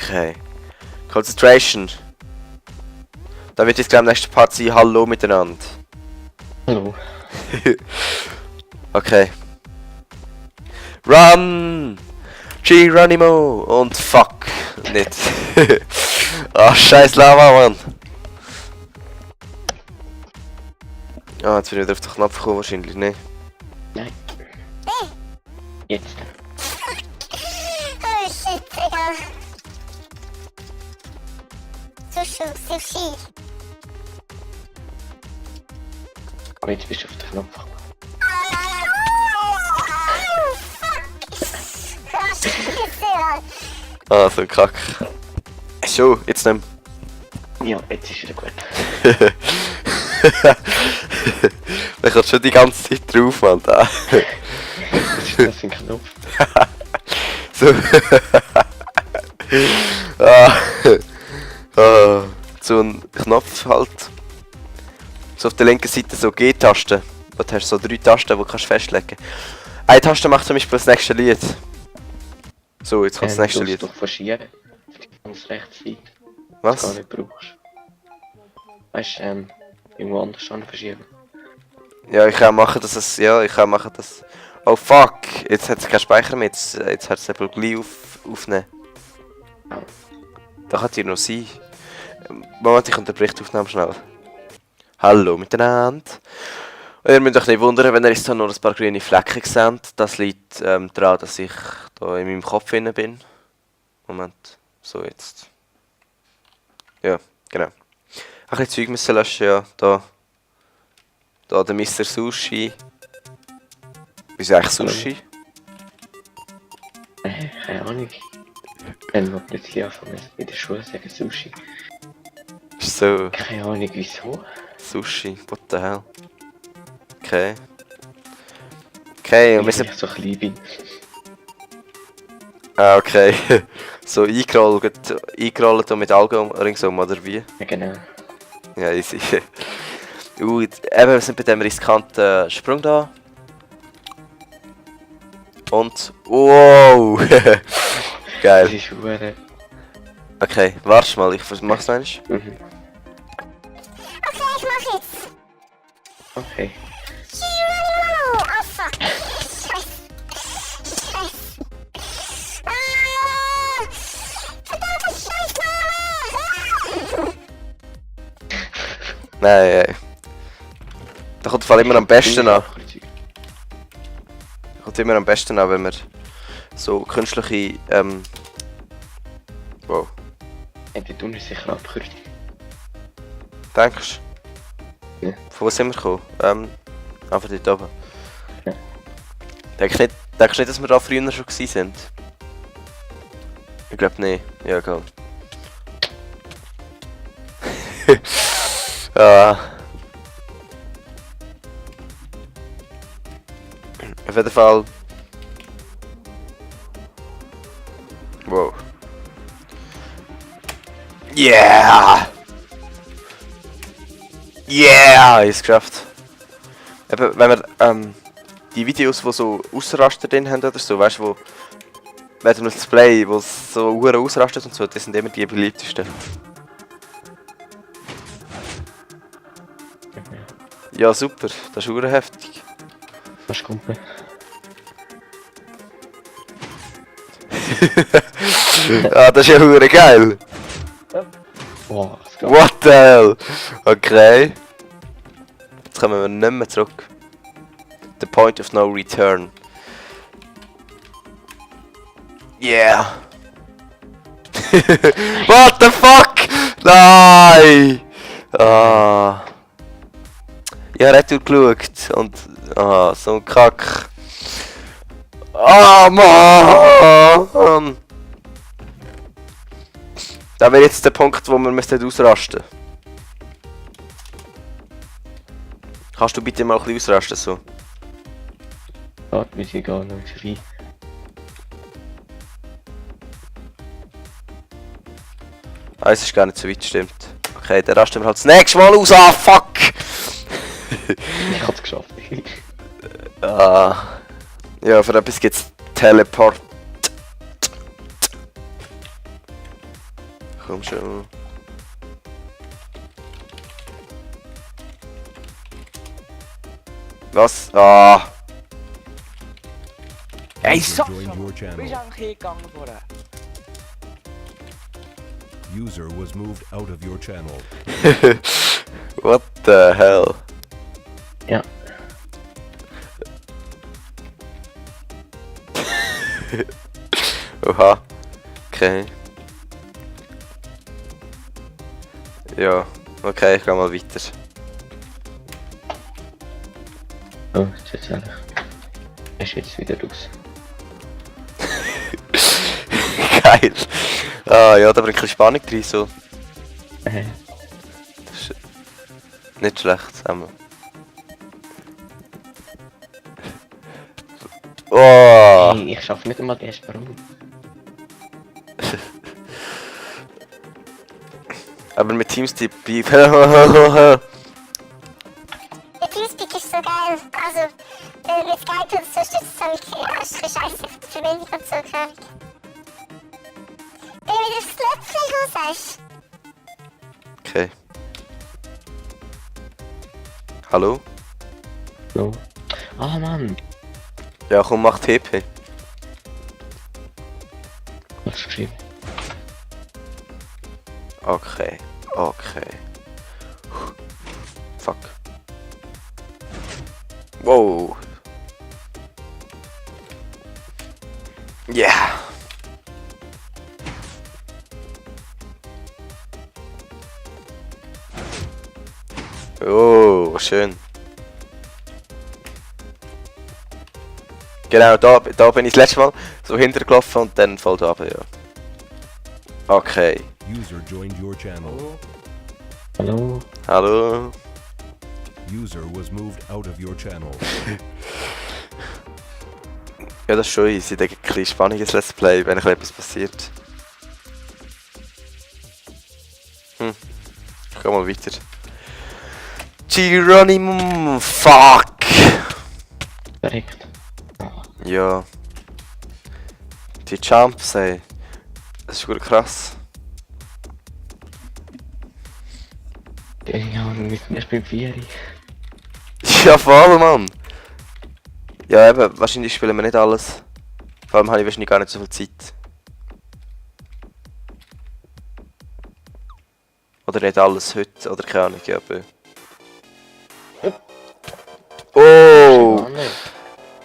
Okay. Concentration. Da wird jetzt gleich am nächsten Part sein, hallo miteinander. Hallo. Okay. Run! Geronimo! Und fuck! Nicht. Ah, scheiß Lava, Mann! Ah, jetzt bin ich wieder auf den Knopf gekommen, wahrscheinlich, ne? Nein. Jetzt. Oh shit, Digga. Sushi. Aber jetzt bist du auf den Knopf gekommen. Ah, so ein Kack. So, jetzt nimm. Ja, jetzt ist wieder gut. Ich kann schon die ganze Zeit drauf, Mann. Da. Was ist das für ein Knopf? So. So ein Knopf halt. So auf der linken Seite so G-Tasten. Du hast so 3 Tasten, die du kannst festlegen. Eine Taste macht zum Beispiel das nächste Lied. So, jetzt kommt das nächste Du Lied. musst doch verschieben. Auf die ganz rechte Seite. Was? Gar nicht brauchst. Weißt du, irgendwo anders an verschieben. Ja, ich kann machen, dass es. Ja, ich kann machen, dass. Oh fuck! Jetzt hat es keinen Speicher mehr. Jetzt hat es eben gleich aufnehmen. Oh. Da kann es noch sein. Moment, ich unterbreche die Aufnahme schnell. Hallo miteinander. Und ihr müsst euch nicht wundern, wenn ihr jetzt noch ein paar grüne Flecken seht. Das liegt daran, dass ich da in meinem Kopf drin bin. Moment. So jetzt. Ja, genau. Ein bisschen Zeug müssen löschen, ja. Da der Mr. Sushi. Wieso eigentlich Sushi? Keine Ahnung. Wenn wir plötzlich anfangen in der Schule sagen Sushi. Ist so. Keine Ahnung wieso. Sushi, what the hell? Okay. Okay, und wir sind. Ich so klein bin. Ah, okay. So eingerollt und mit Algen ringsum, oder wie? Ja genau. Ja, easy. Eben, wir sind bei dem riskanten Sprung da. Und. Wow! Das Geil. ist hure. Okay, warte mal, ich mach's noch einmal. Mhm. Okay, ich mach jetzt. Okay. Geronimo! Oh fuck. Scheiße. Verdammte Scheiße! Nein. Da kommt vor allem immer am besten an. Kommt immer am besten an, wenn wir so künstliche. Wow. Ja, die tun uns sicher abkürzen. Denkst du? Ja. Von wo sind wir gekommen? Einfach dort oben. Ja. Denkst du nicht, dass wir da früher schon gewesen sind? Ich glaube nicht. Ja, egal. Ah. Auf jeden Fall. Wow. Yeah! Yeah! Ich hab's geschafft. Eben, wenn wir die Videos, die so Ausraster drin haben oder so, weißt du, wo während dem Let's Play, wo es so Uhren ausrastet und so, das sind immer die beliebtesten. Ja, super, das ist Uhren heftig. Was kommt mir? Ah, das ist ja Uhren geil! Wow, was geht? What the hell? Okay. Jetzt kommen wir nicht mehr zurück. The point of no return. Yeah. What the fuck? Nein! Ah. Ich habe retour geschaut und. Ah, so ein Kack. Ah, Mann! Da wäre jetzt der Punkt, wo wir ausrasten müssen. Kannst du bitte mal ein bisschen ausrasten so? Warte, wir sind gar nicht vorbei. Ah, es ist gar nicht so weit, stimmt. Okay, dann rasten wir halt das nächste Mal aus. Ah, fuck! Ich hab's geschafft. Ah. Ja, für etwas gibt's Teleport. Komm schon. Was? Ah! Ey, User so! joined your Bist du channel. eigentlich hingegangen vorher? User was moved out of your channel. What the hell? Ja. Oha. Okay. Ja, okay, ich geh mal weiter. Oh, tatsächlich. Er ist jetzt wieder raus. Geil. Ah ja, da bringt ein bisschen Spannung rein, so. Äh, Das ist nicht schlecht zusammen. Oh! hey, ich schaffe nicht einmal den Sprung. Aber mit Teamspeak. Der Teamspeak ist so geil. Also, mit Skype und so stützt es so wirklich. Ja, ist ein scheiße. Die Verbindung und so, keine Ahnung. Wenn wir das Slöpfchen sagst. Okay. Hallo? So. Ah, Mann. Ja, komm, mach TP. Was geschrieben? Okay. Okay. Fuck. Wow. Yeah. Oh, schön. Genau, da bin ich das letzte Mal so hintergelaufen und dann voll da runter, ja. Okay. User joined your channel. Hallo? Hallo. User was moved out of your channel. Ja, das ist schon easy. Da gibt es ein bisschen spannendes Let's Play, wenn etwas passiert. Ich geh mal weiter. Geronimo, fuck! Direkt. Ah, Ja. Die Jumps, ey. Das ist gut krass. ja, wir sind erst beim 4. Ja, voll, Mann! Ja, eben, wahrscheinlich spielen wir nicht alles. Vor allem habe ich wahrscheinlich gar nicht so viel Zeit. Oder nicht alles heute, oder keine Ahnung, ja, aber... Oh! Ah, nicht.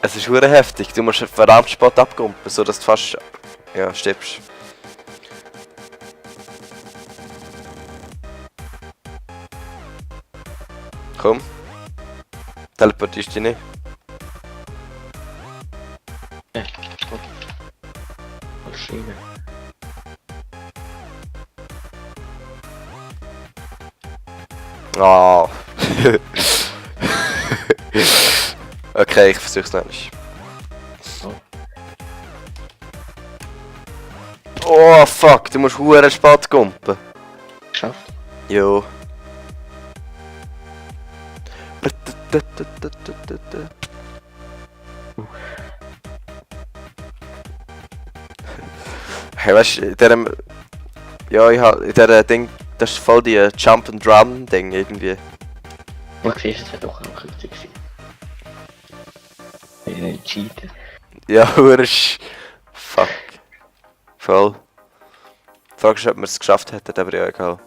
Es ist verdammt heftig, du musst verdammt spät abkumpen, so dass du fast... Ja, stirbst. Komm. Teleportierst dich nicht. Was geschrieben? Ah. Okay, ich versuch's noch nicht. Oh fuck, du musst verdammt spät kumpen. Geschafft? Jo. Hey, weißt du, in diesem... Ja, ich hab... In diesem Ding... Das ist voll die Jump and Run Ding irgendwie. Man sieht, es wäre doch auch kürzer gewesen. Ein Cheater. Ja, verdammt... Fuck. Voll. Die Frage ist, ob wir es geschafft hätten, aber ja, egal.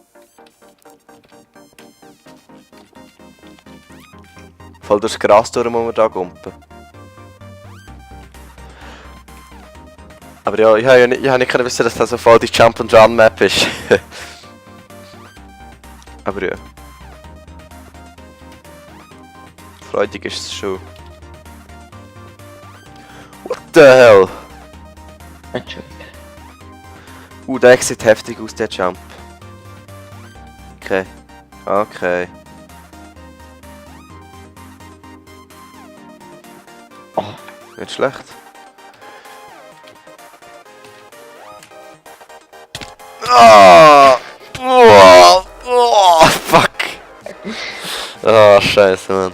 Voll durchs Gras durch muss man da gumpen. Aber ja, ich habe nicht können wissen, dass das so voll die Jump and Run Map ist. Aber ja. Freudig ist es schon. What the hell? Entschuldigung. Der sieht heftig aus, der Jump. Okay. Okay. Oh, Nicht schlecht. Ah! Oh! Oh! Fuck! Oh, scheiße, Mann.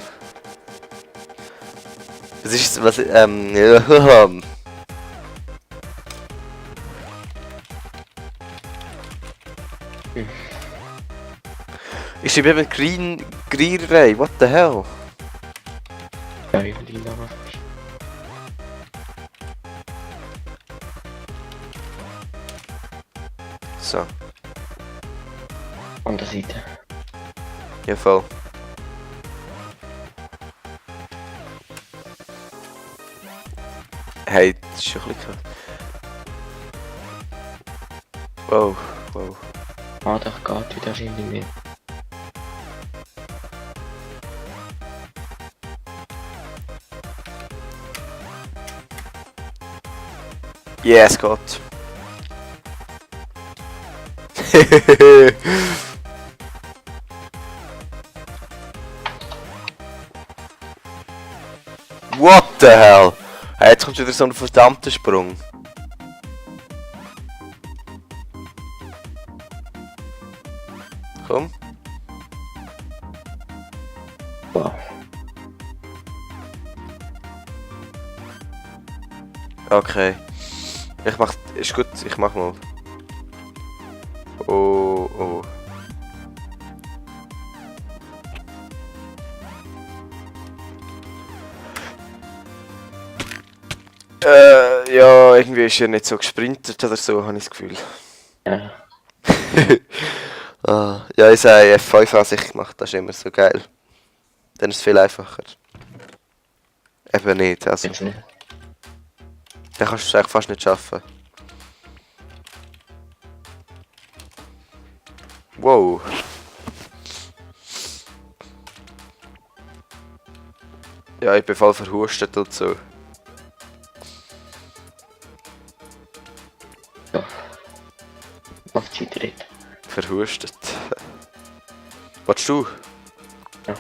Was ist... Was... Ja. Ich schreibe eben Grierei, what the hell? Ja, wie man die Namen fast. So, An der Seite. ja voll. Hey, das ist schon ein bisschen krass. Wow, wow. Ah, doch geht wieder wahrscheinlich nicht. Yeah, es geht. What the hell? Hey, jetzt kommt wieder so ein verdammter Sprung. Komm. Wow. Okay. Ich mach. Ist gut, ich mach mal. Oh, oh. Ja, irgendwie ist er nicht so gesprintet oder so, habe ich das Gefühl. Ja. Ja, ich sage F5-Ansicht gemacht, das ist immer so geil. Dann ist es viel einfacher. Eben nicht, also. Jetzt nicht. Dann kannst du es eigentlich fast nicht schaffen. Wow. Ja, ich bin voll verhustet und so. Macht sie drin. Verhustet. Willst du? Ja.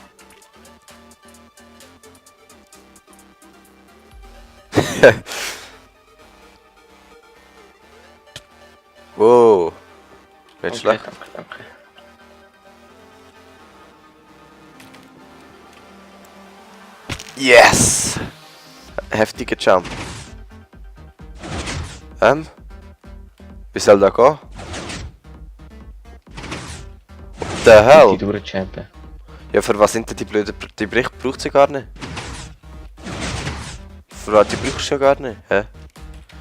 Wow. Nicht schlecht. Danke, danke. Yes! Heftiger Jump. Wie soll das gehen? What the Die hell? durchjumpen. Ja, für was sind denn die blöden... Die braucht sie gar nicht. Für was die brauchst du ja gar nicht, hä?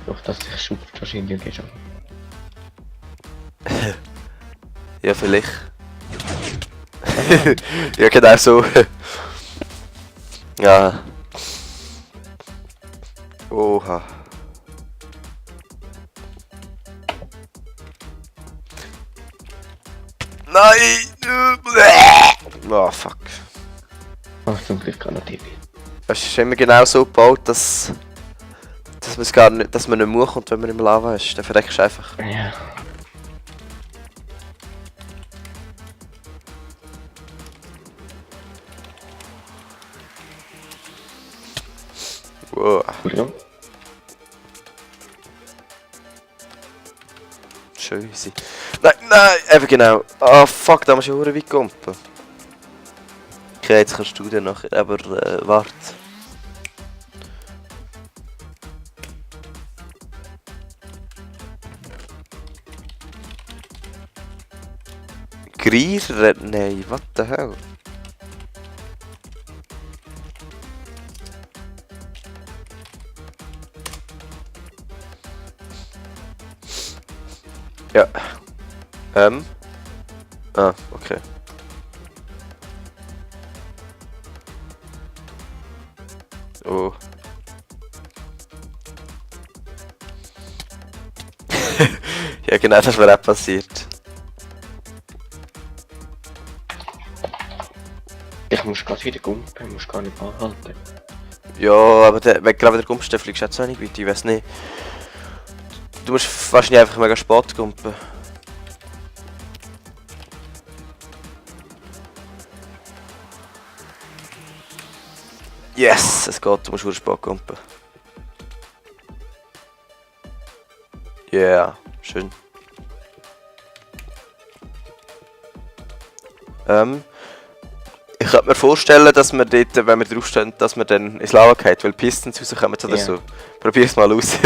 Doch, dass dich schupft wahrscheinlich geht schon. Ja, vielleicht. Ja, genau so. Ja. Oha. Nein! Oh, fuck. Ach, zum Glück kann noch Tibi. Es ist immer genau so gebaut, dass man es gar nicht, dass man nicht mehr kommt, wenn man im Lava ist. Dann verreckst du einfach. Ja. Wow. Entschuldigung. Schön easy. Nein, nein, eben genau. Ah, fuck, da musst du ja weit kumpen. Okay, jetzt kannst du dann nachher, aber warte. Grier? Nein, what the hell? Ja. Ah, okay. Oh. Ja, genau, das wäre auch passiert. Ich muss gerade wieder kumpen, ich muss gar nicht anhalten. Ja, aber wenn du gerade wieder kommst, dann fliegst du auch zu wenig weit, ich weiß nicht. Du musst wahrscheinlich einfach mega spät kumpen. Yes, es geht, du musst wieder spät kumpen. Yeah, schön. Ich könnte mir vorstellen, dass wir dort, wenn wir draufstehen, dass wir dann ins Lava gehen, weil Pistons rauskommen oder Ja. so. Probier's mal aus.